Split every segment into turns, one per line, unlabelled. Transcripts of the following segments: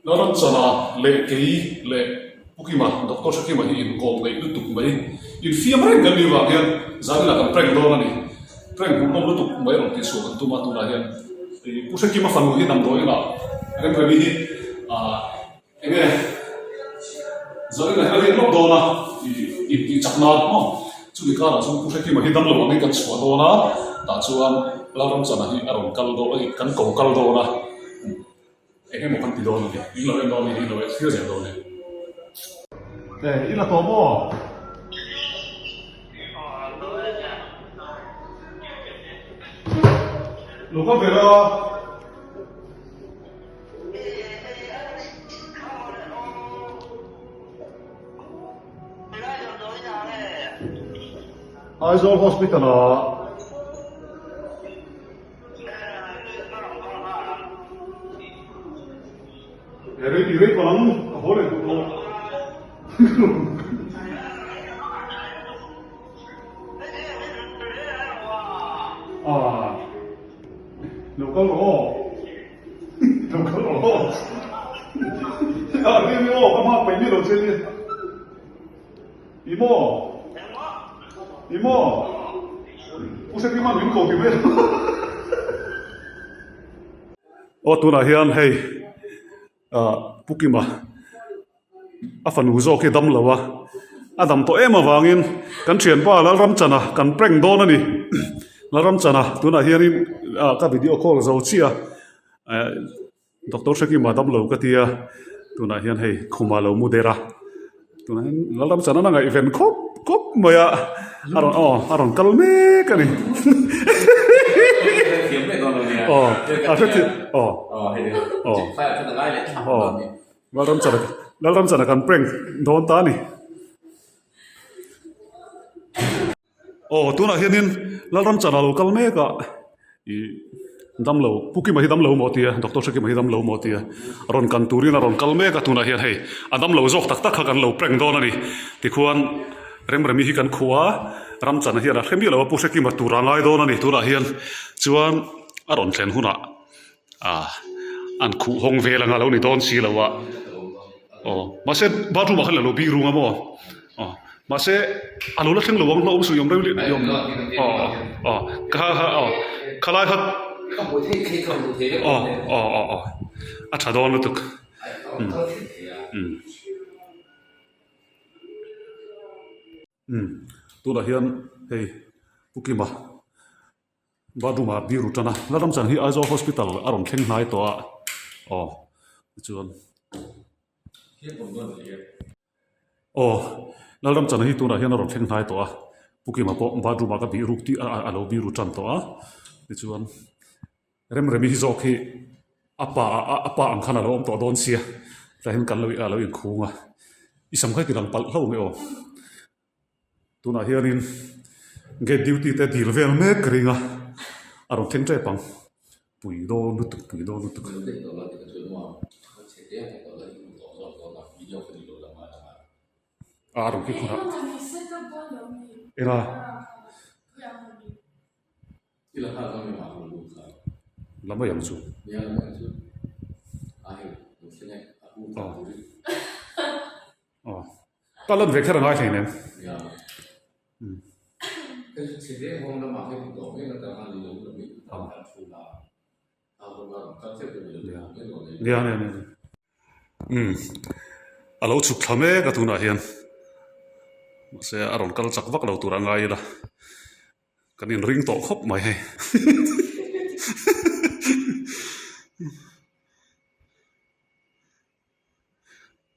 Lalramchana leh kei leh Pu Kima, Doctor Hrekima hi inkawm ngeih lutuk mai. Infiam reng kan nih vang hian zaninah kan prank dawn a ni. Prank hmuhnawm lutuk mai rawn tihchhuah kan tum a, tunah hian Pu Hrekima fanu hi damdawiinah Remremi hi eng nge zaninah hian a riak lawk dawn a, intih chak nan maw? Chumi karah chuan Pu Hrekima hi damlo angin kan chhuah dawn a, tah chuan Lalramchana hi a rawn kal dawn a, kan ko kal dawn a. Eng emaw kan ti dawn a ni, in lo en dawn a ni, in lo en thlir zel dawn a ni. E, i la tawh maw? Lo kal ve la. Aizawl Hospital ah. Rei ti rei tawh ang ka haw leh duh tawh. Ah, lo kal rawh aw. Lo kal rawh aw. Ah, ni ni aw, ka hma paih miah lo che ni. I maw? I maw? Pu Hrekima min ko ti mai lo. Aw tunah hian hei ah Pu Kima a fanu zawk hi dam lo a, a dam tawh em avangin kan thianpa Lalramchana kan prank dawn a ni. Lalramchana tunah hianin ah ka video call zo chiah a eh. Doctor Hrekima dam lo ka tia, tunah hian hei khuma lo mu der a, tunah hian Lalramchana a ngaihven khawp khawp mai a, a rawn aw a rawn kal mek a ni aw a hrethiam aw aw aw Lalramchana Lalramchana kan prank dawn ta a ni. Aw tunah hianin Lalramchana lo kal mek a ih damlo Pu Kima hi damlo maw tia Doctor Hrekima hi damlo maw tia rawn kan turin a rawn kal mek a tunah hian hei a damlo zawk tak tak kha kan lo prank dawn a ni tikhuan Remremi hi kan khuh a Ramchana hian a hre miah lo a Pu Hrekima tur a ngai dawn a ni tunah hian chuan a rawn thlen hunah ah an khuh hawng vel anga lo ni dawn si lo a aw mahse bathroom ah khan la lo bik rung a maw aw mahse a lo la thleng lo ang hlauhawm suih awm reuh leh awm aw aw kha kha aw khalai kha aw aw aw aw a tha dawn lutuk umm umm. Umm tunah hian hei Pu Kima. Bathroom ah biru tan a, Lalramchhan hi Aizawl hospital a rawn thleng hnai tawh a, aw tichuan aw Lalramchhan hi tunah hian a rawn thleng hnai tawh a, Pu Kima pawh bathroom ah ka bih ruk tih a lo biru tan tawh a, tichuan Remremi hi zawk hi a pa a pa ang khan a lo awm tawh dawn sia, tlai hian kan lo a lo inkhung a, i sam kha i ti lang palh hlauh mai aw. Tunah hianin gate duty te dil vel mek ka ring a, a rawn thleng tep ang, pui dawn lutuk pui dawn lutuk. A rawn kik hunah eng a la mai ang chu. Aw ka lan ve kher a ngai thei nen. Nia nia nia umm a lo chhuk thla mek a tunah hian mahse a rawn kal chak vak lo tur a ngai ila kan inring tawh khawp mai hei.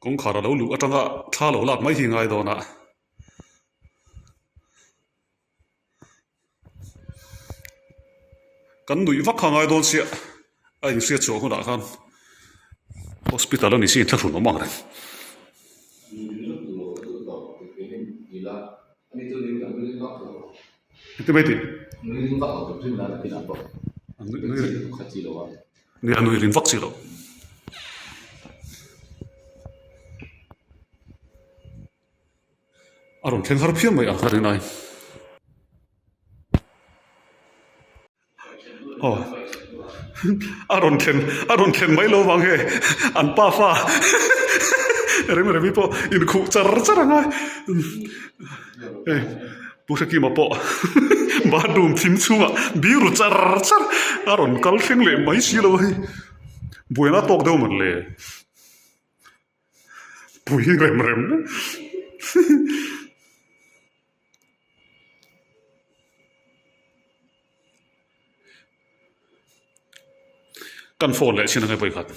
Kawngkhar a lo luh atanga thla lo lak mai hi ngai dawn a. Kan nuih vak kha ngai dawn sia a inhriat chhuah hunah khan hospital a ni si inthlahrun awm ang reng. Engti mai tih? Ni a nui rin vak chi loh. A rawn thleng har phian mai ang ka rin ai. Aw. A rawn thlen a rawn thlen mai lo vang he an pa fa Remremi pawh inkhuh char char ang a hei Pu Hrekima pawh bathroom thim chhungah biru char char a rawn kal thleng leh mai si lo a hei buaina a tawk deuh mawn le pui rem rem. Kan phone leh chin ange vawikhat.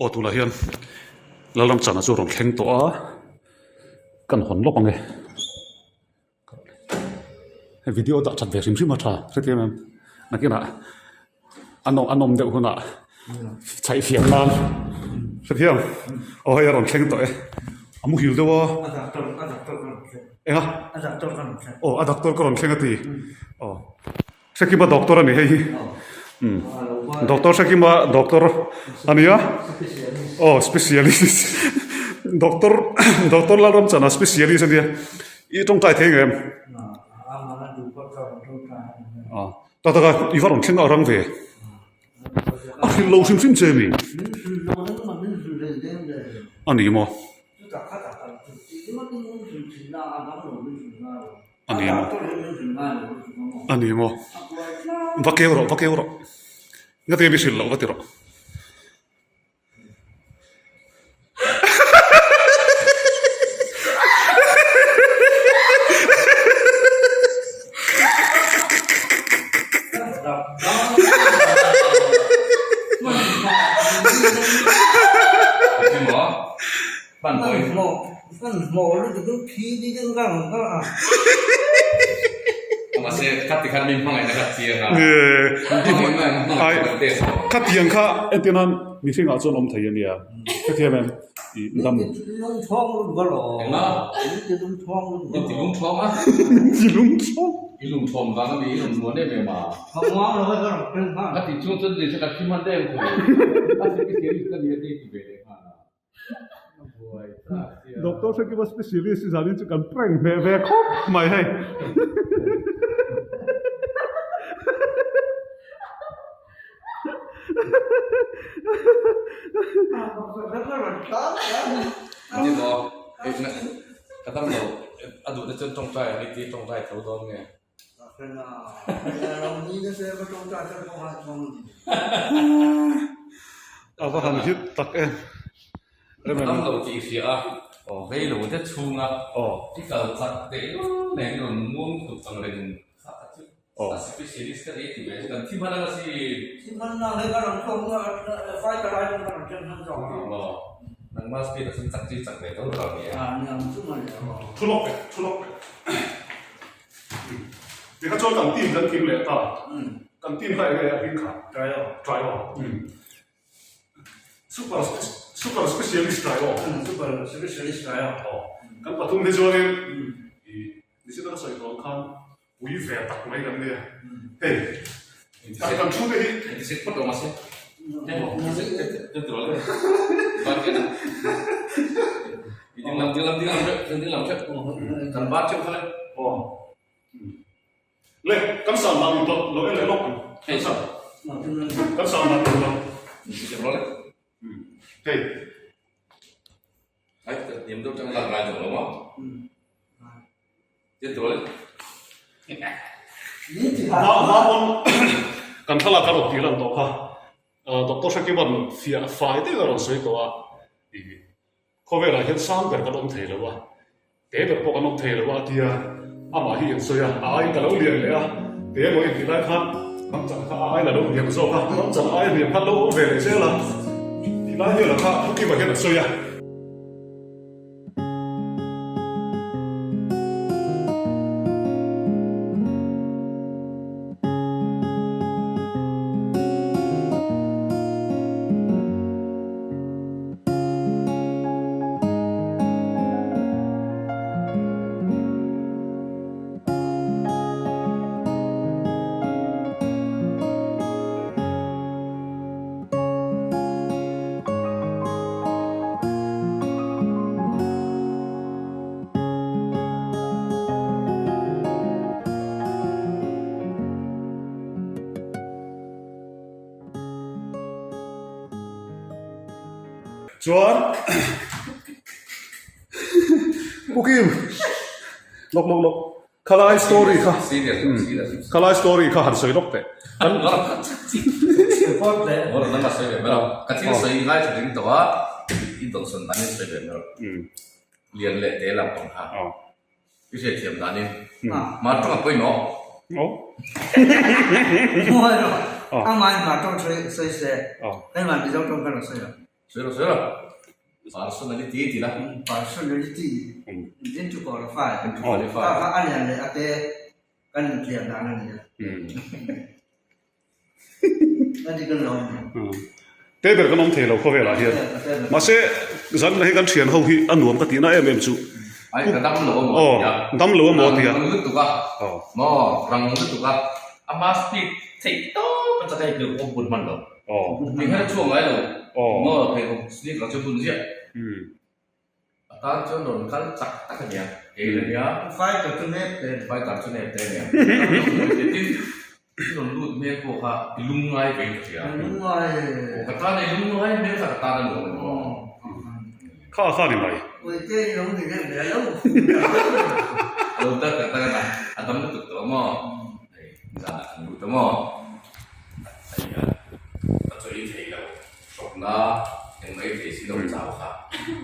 Aw tunah hian Lalramchana chu a rawn thleng tawh a, kan hawn lawk ange. Hei video dah that ve hrim hrim a tha hrethiam em nakinah a nawm a nawm deuh hunah chhaih fiam nan hrethiam aw hei a rawn thleng tawh e a muhil deuh a eng a aw a doctor ka rawn thleng a ti aw Hrekima doctor a ni hei hi umm doctor Hrekima doctor a nia aw specialist doctor doctor Lalramchana specialist a nia i tawngtai thei ngem aw tak tak a i va rawn thleng a rang ve a hrilh lo hrim hrim che mi a ni maw. A ni maw? A ni maw? Va keu rawh, va keu rawh. Nga te mi hrilh loh va ti rawh. Khatiang kha entir nan mihringah chuan awm thei a nia hrethiam em ih dam Doctor Hrekima specialist hi zanin chu kan prank hmeh ve khawp mai hei. A va han hit tak em.
Dam lo tih i hria a, vei lo te chhunga i kal chak teh nen i rawn muang tut ang reng kha a chu a specialist ka nei ti ve chu kan thi hman ang asin. Nangma speed a chuan chak chu i chak ve tho tur ang nia.
Thu lawk ve, thu lawk ve. Tikha chuan kan team kan kim leh ta. Kan team kha enge a hming kha? Trio. Trio. Super super specialist trio.
Super specialist trio.
Aw. Kan pathum hi chuanin i nichina ka sawi tawh ang khan pui ve tak mai kan nia. Hei kan thu te hi.
Intisik phawt lo mahse.
Le kan san dan in dawt lo en leh lawk ang kan san kan san dan in dawt hei hma hma pawn kan thlalak a rawn tih lan tawh kha Doctor Hrekiman fiah fai deuh a rawn sawi tawh a ih khawvelah hian sang ber kan awm thei lo a, te ber pawh kan awm thei lo a a ti a, amah hi in sawi a, a aiin ka lo lian leh a, te emaw intih lai khan ram chan kha a aiin a lo hniam zawk a, ram chan aia hniam khan lo awm ve leh zel a tih lai velah kha Hrekima hian a sawi a. Chuan Pu Kim lawk lawk lawk khalai story kha khalai story kha han sawi lawk teh.
Ka thil sawi ngai tha ding tawh a i dawhsan dan in sawi ve mai rawh. Lian leh te lam pang kha. I hriatthiam danin Mar tawng a pawimawh.
Amah Mar tawng sawi se, keimah Mizo tawng kha lo sawi lo.
Sawi lo, sawi lo. Personality ti la.
Personality din to qualify. Kha kha a lian leh a te kan intliah dan a ni a.
Te ber kan awm thei lo khawvelah hian mahse zan hi kan thian ho hi a nuam ka tihna em em chu
Ai ka dam lo a maw tia
dam lo a maw tia
rang lutuk a maw rang lutuk a ama speed theih tawp a chak a hei pheikhawk bun hman lo tikhan a chhuak ngai lo maw pheikhawk sneaker chu bun ziah. A tan chuan rawn kal chak tak a nia, kei la nia.
Fighter chu nep te a ni.
Fighter chu nep te a nia. Tin, i rawn lut hmel pawh kha i lung ngai ve in ka hria.
I lung ngai e.
Ka tan a i lung ngai hmel kha ka tan a nuam a ni.
Kha kha ni mai.
Uite i lo ni deuh ve lo.
A lo tak tak tak a na, a dam lutuk tawh a maw? Hei, zanah kan lut a maw? A nia, ka chawi thei lo. Hrawkna eng mai thei si lo chau kha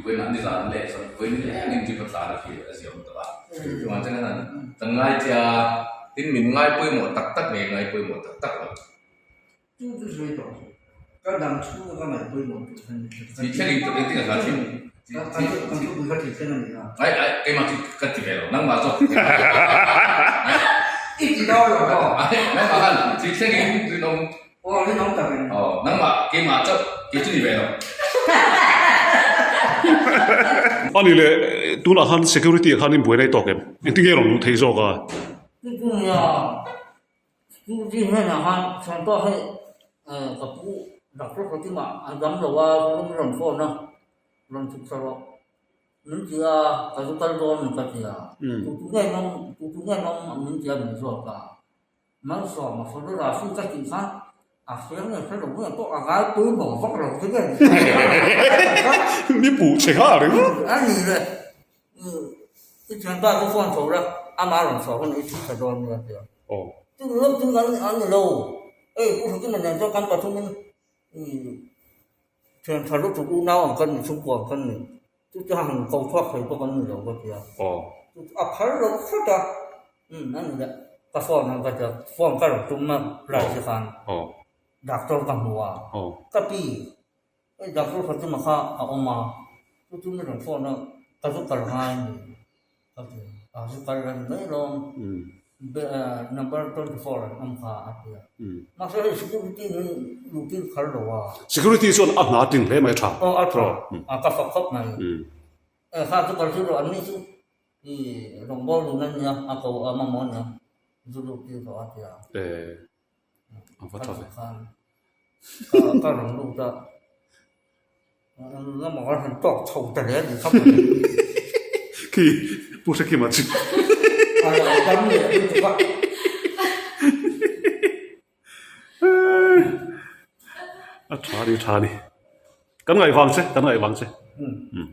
vawiinah nizan leh zan vawiin leng in jeep a tlan a khi a ziah awm tawh a. Chuvang chuan kan han kan ngai che a, tin min ngai pawimawh tak tak nge ngai pawimawh tak tak lo.
Chu chu sawi tawh suh. Ka dang chhunga ka ngaih pawimawh tur kha ni.
Chi thleng in engtin a hla thin?
Kan thupui kha thei thleng a ni a.
Ai ai keimah chu ka ti ve lo nangmah zawk.
I ti dawn lo maw?
Ai nangmah khan chi thleng in rinawm
Aw rinawm tak in.
Aw nangmah keimah chauh kei chu ni ve lo.
Ani leh tunah khan security ah khan in buai rei tawk em? Engtin nge rawn luh thei zawk a?
Nia security hnenah khan thianpa hei ka pu doctor Fatima a dam lo a room rawn phone a rawn chhuk thla rawh min ti a ka zu kal dawn ka ti a tutu nge nawm tutu nge nawm min ti a min zawk a. Malsawm a photography ka tih kha a hriam leh hre lo nge pawh a ngai pawimawh vak lo chu nge
Ni puh che kha a ringawt.
A ni le, i thianpa chu phone chho la, ama rawn chhuah hun i chhuk tha dawn nia tia. Chu lawk chu an ni lo, hei Pu Hrutina nen chuan kan pathumin thian tha lutuk unau ang kan ni, chhungkua ang kan ni. Chu chu han ko chhuak thei pawh kan ni lo ka ti a. Chu chu a phal lo phawt a, umm a ni le, ka phone ang ka ti a, phone ka rawn tum a lai si khan doctor ka hmu a, ka pi hei doctor Fatima kha a awm a, chu chu mi rawn phone a ka zu kal ngai a ni ka ti a, a zu kal reng mai alawm. Number 24 an awm kha a ti a. Mahse hei security in luhtir khar lo a.
Security chuan a hna ting hle mai a tha.
Aw a tha. A ka fak khawp mai. E kha chu kal chu rawh an ni chu i rawngbâwl dun a nia a ko a mamawh a nia zu luhtir rawh a ti a.
E a va tha ve.
Ka ka rawn lut a. Lamah khan han tawk chho ta hle a ni kha mawle.
Khi Pu Hrekima chu.
A lo dam leh lutuk a.
A tha ni tha ni. Kan ngaihvang che, kan ngaihvang che.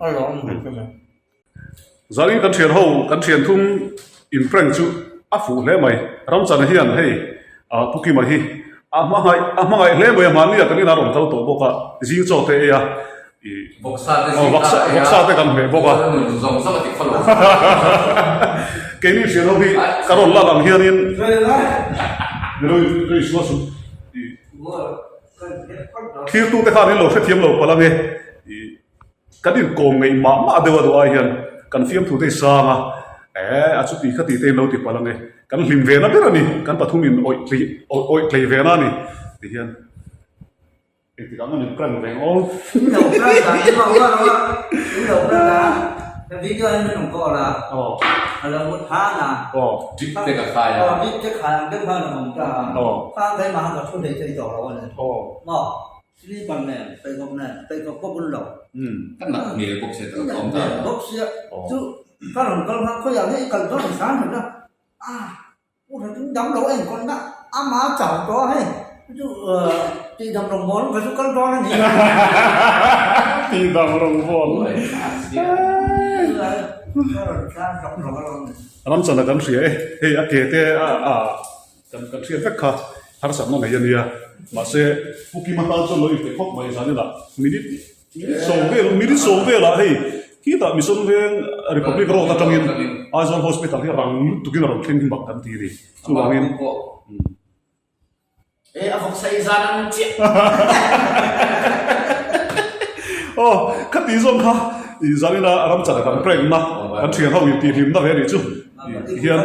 A lo awm mai che mai.
Zanin kan thian ho, kan thian thum in prank chu a fuh hle mai. Ramchana hian hei ah Pu Kima hi a hmangaih a hmangaih hle mai a, mahni ah kan inah rawn kal tawh bawk a, zing chaw te ei a, ih
Vawksa te zing
vawksa
a ei a,
vawksa te kan hmeh bawk a.
Zawng zawng a ti khaw lo.
Keini thian ho hi ka rawn lal ang hianin Rei sual suh ih Thirtute khan in lo hrethiam lo palh ange ih. Kan inkawm ngeih mah mah deuh a duh ai hian kan fiamthu te hi sang a, eh a chuti kha ti te in lo ti palh ange, kan hlim ve na ber a ni, kan pathum in awih tlei awih tlei ve na a ni ti hian engtik ah nge min prank ve ang aw.
In lo prank a, in lo uar a, in lo prank a, ka video hi min rawn call a, a lo mut han a,
Drip te ka khai a,
aw drip te khai ang deuh khan a awm ta a, khang keimah khan ka thu hlei thei tawh lo a ni, maw. Sleeper nen, pheikhawk nen, pheikhawk pawh bun lo.
Ka nat hmel bawk sia ka awm ta.
Bawk sia chu ka rawn kal nghal khawiah nge i kal dawn ang hran hran a, ah u hran in dam lo a enkawl na ama chau tawh a hei chu. Tihdam rawngbawl ka zu kal dawn a ni.
Tihdam rawngbawl. Ramchana kan hria e, hei a ke te a a kan kan hriat vek kha harsatna nei a nia. Mahse Pu Kima tan chuan lo inpe khawp mai zaninah minute minute sawm vel minute sawm velah hei khitah Mission Veng Republic Road atangin Aizawl Hospital hi rang lutukin a rawn thleng hi mak kan ti a ni. Chuvangin.
E a vawk sai zan ang chiah.
Aw kha ti zawng kha i zanina ram chana kan prank na kan thian ho in tih hlim na ve anih chu hian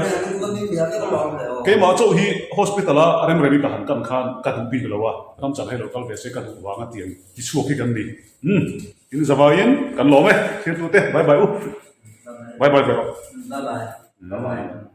keimah chauh hi hospital a remrem i ka han kan khan ka duh bik lo a ram chana hi lo kal ve se ka duh vang a tiang ti chhuak hi kan ni umm in zavaiin kan lawm e thirtute bye bye u bye bye ve rawh
bye bye.